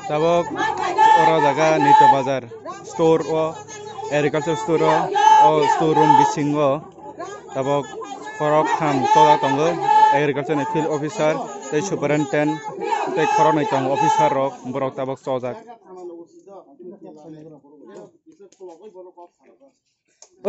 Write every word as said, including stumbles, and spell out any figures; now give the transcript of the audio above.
Tabok oro jaga Nito Bazar store o, agriculture store o, o store room bisingo tabok khorok tham tola tongo, agriculture ni field officer tei superintendent tei khoroknwi tongo officer rok, borok tabok chojak.